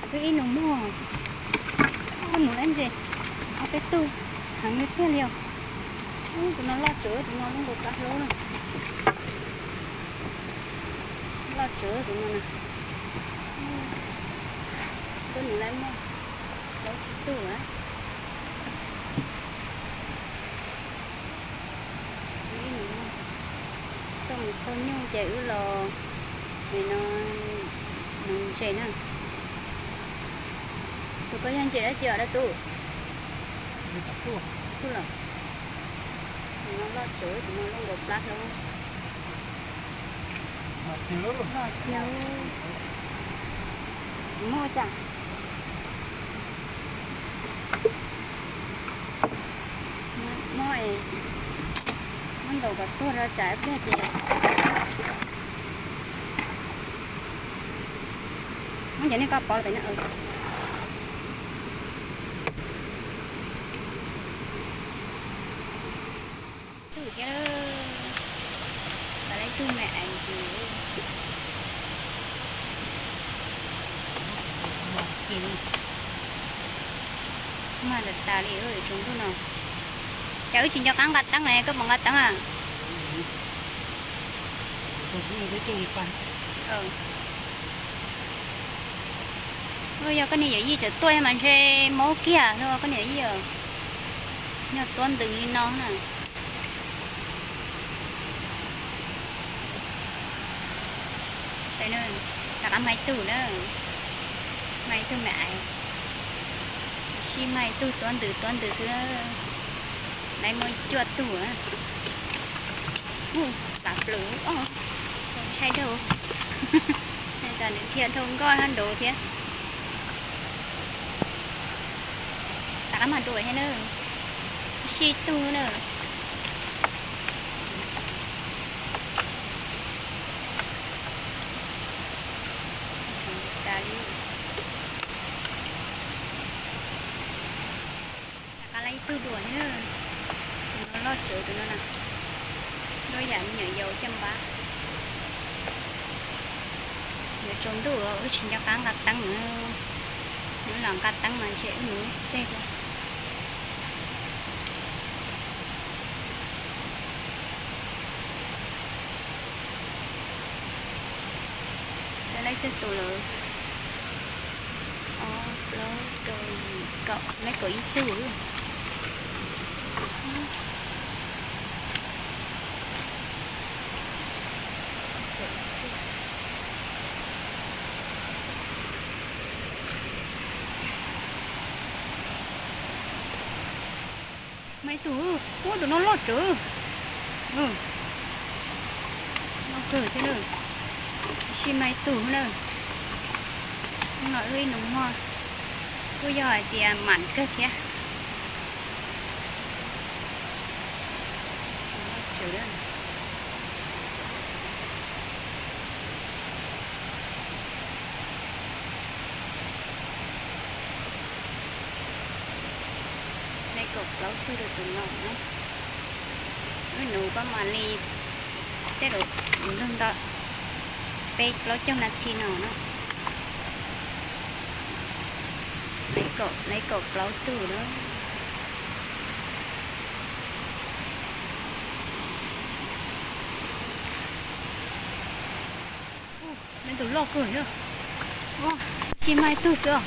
Twb ib nus muag, ib nus lab ntses, ob peb tug, heev li tiag li os. Ub, tus no loj tsawv, tus no lub nkaus plab hlub na. Loj tsawv tus no na. Ub, nus lab muag, plaub tsib tug a. Tuaj mus xauj nyuj ces wb los, no, nus ntses na. Tus koj yog ntses dab tsi os dab tub? Xub los. Tus no loj tsawv, tus no loj nkaus plab hlub. Loj tiag. Muab ua cas? Muab, muab ntaus kom tuag rau tsam ib pliag ces muab cov niag koj pov pem na. Tug thiab, tau ib tug me aiv ntxiv. Mag tas tas li tsaus ntuj no. Cas wb tsis nco qab nqa teeb ne, koj puas nqa teeb a? Yog koj niag yawm yij tseem tuaj mas ntshe mob kiag no koj niag yawm yij, nyuag tuab ntws li no na. Saib na, rov qab mag ib tug na, mag ib tug me aiv, sib mag ib tug tuab ntws tuab ntws xwb. Lawv muaj cuaj tug. Ub, xav plws, ntshai dhau. Cas nws dhia dhau nkoj hab nraud thiab. Rov qab mag dua thiab na, sib tug na. Rov qab lawv ib tug dua thiab, tus no loj tsawv tus no na, lub yam me nyuam yaus caj npab. Yuav tsaus ntuj wb tsis nco qab nqa teeb, nws los nqa teeb mas ntshe wb mus tej. Saib lawv tsawg tus lawm, ob plaub rau yim kaum, lawv kaum ib tug. Mag ib tug, ub tus no loj tsawv. Loj kawg thiab na. Sib mag ib tug na. Hnub no wb ib nus muag, kuj yog hais tias mam kawg thiab. Lawv kaum plaub tug rau tus no na. Wb nus pab mam li tej zaum nrog nto peb plaub caug nas this no na. Lawv kaum plaub tug na. Lawv tus loj kawg thiab. Sib mag ib tug xwb os.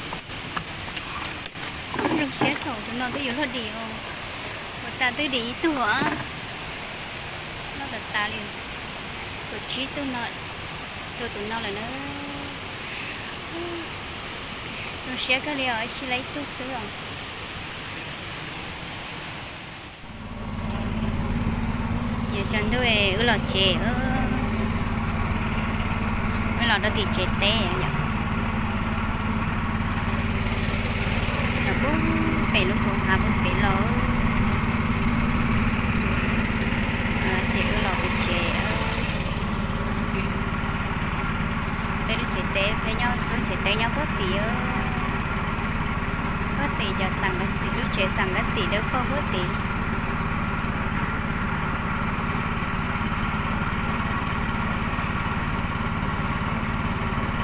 Zoo siab thaum tus no twb yuav luag dim os. Ua tas twb dim ib tug os. Loj tas tas li. Kaum tsib tug no rau tus no lawm na. Zoo siab kawg li os, sib lawv ib tug xwb os. Yuav tsaus ntuj wb los tsev, wb los rau tim tsev teb. Los pub pem lub koog hav pub pem los, ces wb los pem tsev. Peb lub tsev teb, peb nyob lub tsev teb nyob puag tim, puag tim cov xam kav xim, lub tsev xam kav xim dawb paug puag tim.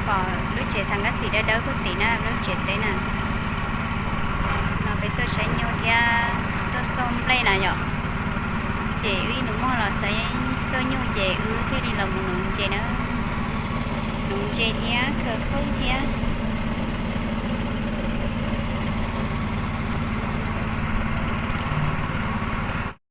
Pom lub tsev Nkab xim dawb dawb puag tim na lub tsev teb na. No peb tuaj saib nyuj thiab tuaj xauj nplej na yom. Ces wb ib nus muag los saib xauj nyuj ces wb thiaj li los mus nuv ntses na. Nuv ntses thiab khaws qwj thiab.